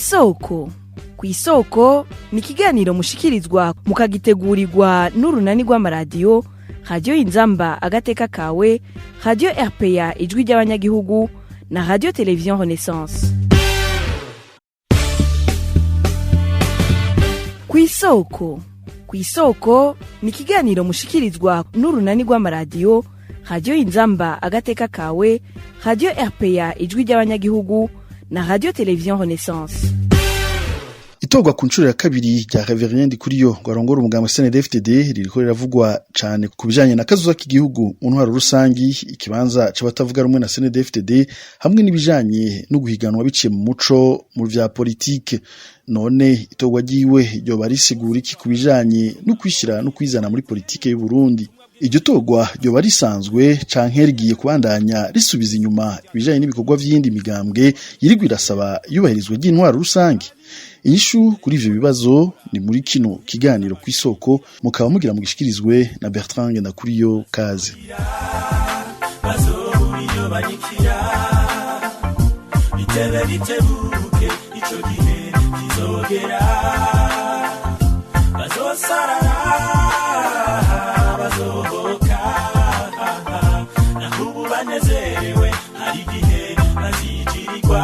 Kw'isoko. Kw'isoko ni ikiganiro mushikirizwa mukagitegurirwa n'urunani rw'amaradiyo Radiyo Inzamba Agateka Kawe, Radiyo RPA Ijwi ry'Abanyagihugu na Radiyo Televiziyo Renaissance. Kw'isoko. Kw'isoko ni ikiganiro mushikirizwa n'urunani rw'amaradiyo Radiyo Inzamba Agateka Kawe, Radiyo RPA Ijwi ry'Abanyagihugu na Radiyo Televiziyo Renaissance. Itorwa ku nshuro ya kabiri rya Reverien Ndikuriyo ngo arongore umugambi CNDD-FDD ririko riravugwa cane ku bijanye na kazoza k'igihugu mu ntwaro rusangi, ikibanza c'abatavuga rumwe na CNDD-FDD hamwe n'ibijanye no guhiganwa biciye mu muco mu vya politike. None itorwa ryiwe ryoba risigura iki ku bijanye no kwishira no kwizana muri politike y'u Burundi? Iryo torwa ryoba risanzwe canke rigiye kubandanya risubiza inyuma ibijanye n'ibikorwa vy'iyindi migambwe yirigwa irasaba iyubahirizwa ry'intwaro rusangi? Inyishu kuri ivyo bibazo ni muri kino kiganiro Kw'isoko, mukaba mugira mugishikirizwe na Bertrand Ngendakuriyo. Kaze. Bazobura iyo banyikira, bitebe bitebuke, ico gihe kizogera, bazosarara, bazohoka, naho ubu banezerewe, hari igihe bazijirirwa.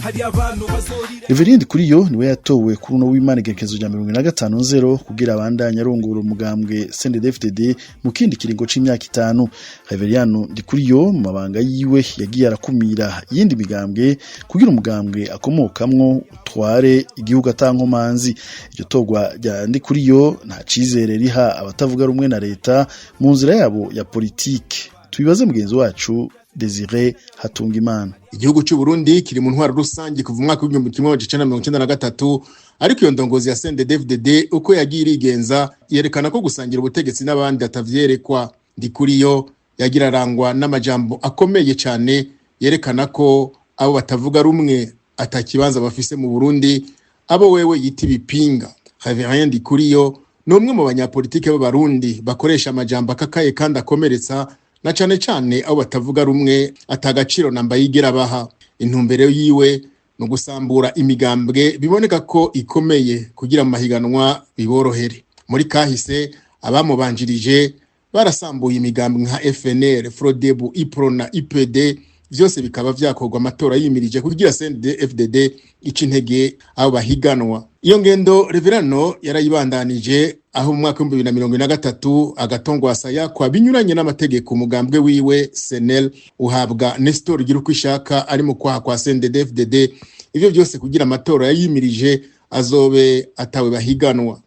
Hari abantu bazorira. Reverien Ndikuriyo niwe yatowe kuri uno w'Imana igerekezo rya 250 kugira abandanye arongora umugambwe CNDD-FDD mu kindi kiringo c'imyaka 5. Reverien Ndikuriyo mu mabanga yiwe yagiye arakumira iyindi migambwe kugira umugambwe akomokamwo utware igihugu atankomanzi. Iryo torwa rya Ndikuriyo nta cizere riha abatavuga rumwe na leta mu nzira yabo ya politike. Tubibaze mugenzi wacu Desire Hatungimana. Igihugu cy'u Burundi kiri mu ntwaro rusange kuva umwaka w'1993, ariko iyo ndongozi ya CNDD-FDD uko yagiye irigenza yerekana ko gusangira ubutegetsi n'abandi atavyerekwa. Ndikuriyo yagira arangwa n'amajambo akomeye cyane yerekana ko abo batavuga rumwe atakibanza bafise mu Burundi, abo wewe yita ibipinga. Reverien Ndikuriyo ni umwe mu banyapolitike b'Abarundi bakoresha amajambo akakaye kandi akomeretsa, na cane cane abo batavuga rumwe atagaciro namba yigera baha. Intumbero yiwe ni ugusambura imigambwe biboneka ko ikomeye kugira mu mahiganwa biborohere. Muri kahise abamubanjirije barasambuye imigambwe nka FNL, Frodebu, Iprona, IPD, vyose bikaba vyakorwa amatora yimirije kugira CNDD-FDD ica intege abo bahiganwa. Iyo ngendo Reverano yarayibandanije aho mu mwaka w'2023 agatongwasa yakwa binyuranye n'amategeko umugambwe wiwe SNL uhabwa Nestor Girukwishaka ari mu kwaha kwa CNDD-FDD, ivyo byose kugira amatora yayimirije azobe atawe bahiganwa.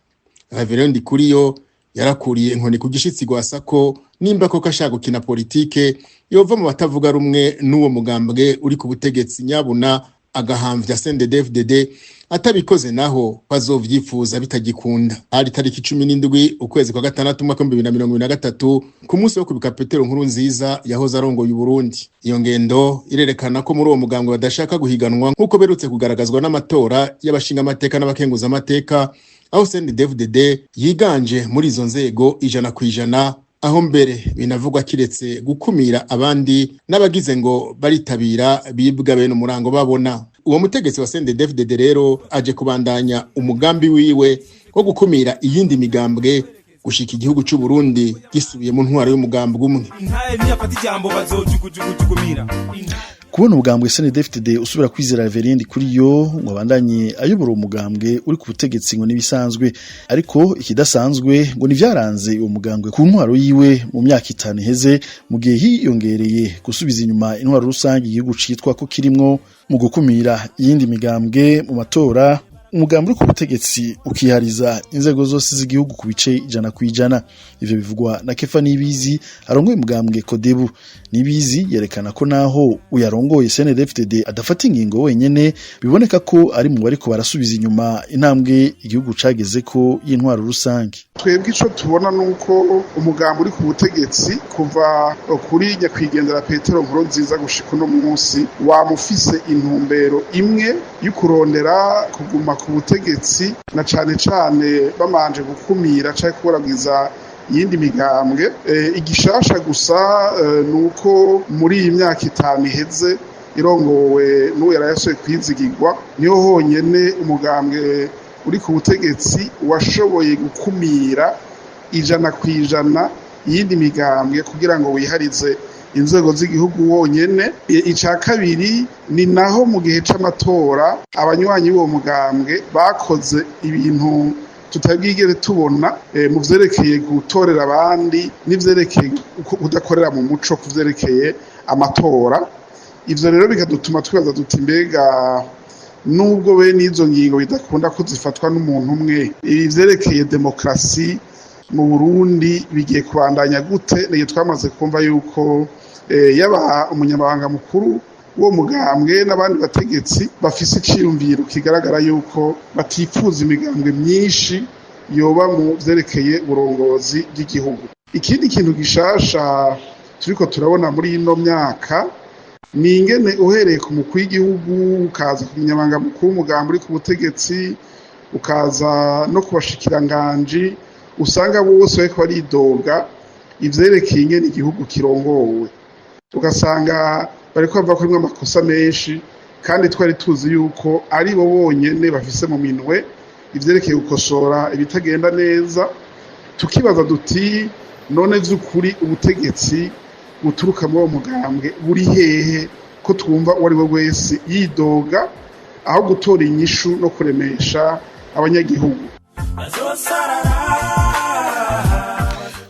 Reverend Ndikuriyo yarakuriye inkoni ku gishitsi gwasako nimba koko ashaka gukina politike yova mu batavuga rumwe n'uwo mugambwe uri ku butegetsi, nyabuna agahamvya CNDD-FDD. Atabikoze naho bazovyifuza bitagikunda. Hari tariki 17 ukwezi kwa gatandatu umwaka 2023, ku munsi wo kubika Petero Nkuru Nziza yahoze arongoye Uburundi. Iyo ngendo irerekana ko muri uwo mugambwe badashaka guhiganwa, nk'uko berutse kugaragazwa n'amatora y'abashinga amateka n'abakenguza amateka, aho CNDD-FDD yiganje muri izo nzego 100%, aho mbere binavugwa kiretse gukumira abandi n'abagize ngo baritabira bibwa bene umurango babona. Uwo mutegetsi wa CNDD-FDD rero aje kubandanya umugambi wiwe wo gukumira iyindi migambwe gushika igihugu c'u Burundi gisubiye mu ntwaro y'umugambwe umwe. Intaye ntiyafata ijambo, bazojugujugujukumira. Kubona umugambwe CNDD-FDD usubira kwizera Reverien Ndikuriyo ngo abandanye ayobora umugambwe uri ku butegetsi ngo nibisanzwe, ariko ikidasanzwe ngo nivyaranze uwo mugambwe ku ntwaro yiwe mu myaka 5 iheze, mu gihe hiyongereye gusubiza inyuma intwaro rusange igihugu citwa ko kirimwo mu gukumira iyindi migambwe mu matora, umugambi uri ku butegetsi ukihariza inzego zose z'igihugu ku bice 100%. Ivyo bivugwa na Kefa Nibizi arongoye umugambwe Kodebu. Nibizi yerekana ko naho uyarongoye CNDD-FDD adafata ingingo wenyene, biboneka ko ari mu bariko barasubiza inyuma intambwe igihugu cageze ko y'intwaro rusange. Twebwe ico tubona nuko umugambi uri ku butegetsi kuva kuri nyakwigendera Petero Nkurunziza gushika uno munsi wamufise intumbero imwe y'ukurondera kuguma ku butegetsi, na cane cane bamanje gukumira canke kuburagiza iyindi migambwe. Igishasha gusa nuko muri iyi myaka 5 iheze irongowe n'uwo yarasohoye kwizigirwa, niho honyene umugambwe uri ku butegetsi washoboye gukumira 100% iyindi migambwe kugira ngo wiharize inzego z'igihugu wonyene. Ica kabiri ni naho mu gihe c'amatora abanywanyi b'uwo mugambwe bakoze ibintu tutabwigere tubona mu vyerekeye gutorera abandi n'ivyerekeye kudakorera mu muco ku vyerekeye amatora. Ivyo rero bikadutuma twibaza duti mbega nubwo be n'izo ngingo bidakunda ko zifatwa n'umuntu umwe, ivyerekeye demokrasi mu Burundi bigiye kubandanya gute? Niyo twamaze kumva yuko yaba umunyamabanga mukuru wo mugambwe n'abandi bategetsi bafise iciyumviro kigaragara yuko batifuza imigambwe myinshi yoba mu vyerekeye uburongozi bw'igihugu. Ikindi kintu gishasha turiko turabona muri ino myaka ni ingene uhereye ku mukuru w'igihugu ukaza ku munyamabanga mukuru w'umugambwe uri ku butegetsi ukaza no ku bashikiranganji, usanga bose bariko baridoga ivyerekeye ingene igihugu kirongowe, ugasanga bariko bavuga ko harimwo amakosa menshi, kandi twari tuzi yuko ari bo bonyene bafise mu minwe ivyerekeye gukosora ibitagenda neza. Tukibaza duti none vy'ukuri ubutegetsi buturuka muri uwo mugambwe buri hehe, ko twumva uwo ari we wese yidoga aho gutora inyishu no kuremesha abanyagihugu.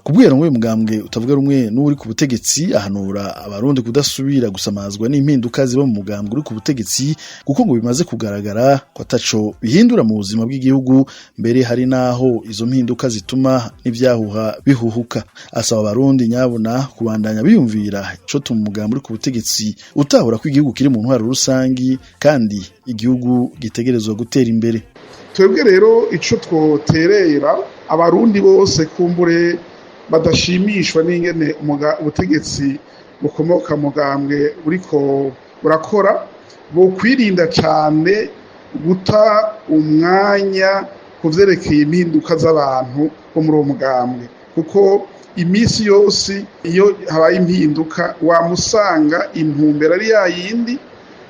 Kubwira ngo mugambwe utavuga rumwe n'uri ku butegetsi ahanura abarundi kudasubira gusamazwa n'impinduka ziba mu mugambwe uri ku butegetsi, kuko ngo bimaze kugaragara ko ataco bihindura mu buzima bw'igihugu, mbere hari naho izo mpinduka zituma n'ivyahuha bihuhuka. Asaba abarundi nyabona kubandanya biyumvira ico tuma umugambwe uri ku butegetsi utahura ko igihugu kiri mu ntwaro rusangi kandi igihugu gitegerezwa gutera imbere. Twebwe rero ico twoterera abarundi bose kumbure badashimishwa n'ingene ubutegetsi bukomoka mugambwe buriko burakora, bo kwirinda cane guta umwanya kuvyerekeye impinduka z'abantu bo muri uwo mugambwe, kuko imisi yose iyo habaye impinduka wamusanga intumbero ari yayindi,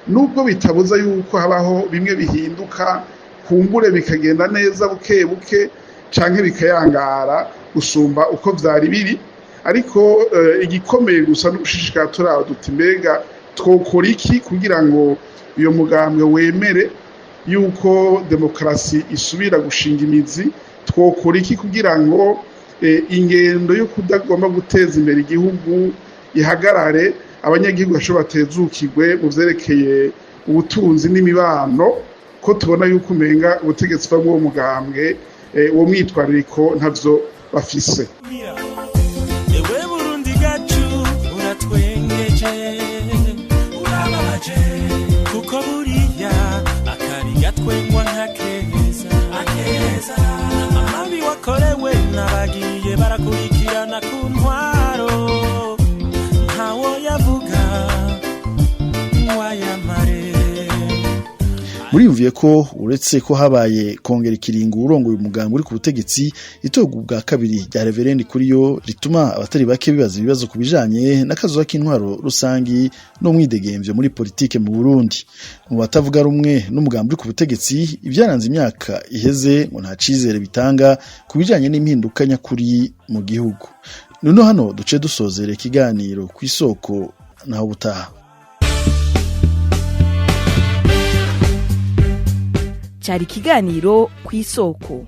nubwo bitabuza yuko habaho bimwe bihinduka kumbure bikagenda neza buke buke canke bikayangara gusumba uko vyari biri. Ariko igikomeye gusa n'ugushishikara turaba duti mbega twokora iki kugira ngo uyo mugambwe wemere yuko demokrasi isubira gushinga imizi, twokora iki kugira ngo ingendo yo kudagomba guteza imbere igihugu ihagarare, abanyagihugu bashobora batezukirwe mu vyerekeye ubutunzi n'imibano, ko tubona yuko umenga ubutegetsi bw'uwo mugambwe uwo mwitwarariko ntavyo bafise. Ewe Burundi gacu uratwengeje urababaje, kuko buriya akari gatwengwa nka keza akeza, amabi wakorewe n'abagiye barakurikirana ku ntwaro, ntawo yavuga wayamare. Muriyumviye ko uretse ko habaye kongera ikiringo urongoye umugambwe uri ku butegetsi, itorwa ubwa kabiri rya Reverend Kuriyo rituma abatari bake bibaza ibibazo ku bijanye n'akazoza k'intwaro rusangi n'umwidegemvyo muri politike mu Burundi. Mu batavuga rumwe n'umugambwe uri ku butegetsi, ivyaranze imyaka iheze ngo nta cizere bitanga ku bijanye n'impinduka nyakuri mu gihugu. Nuno hano duce dusozera ikiganiro ku isoko naho butaha. Cari ikiganiro ku isoko.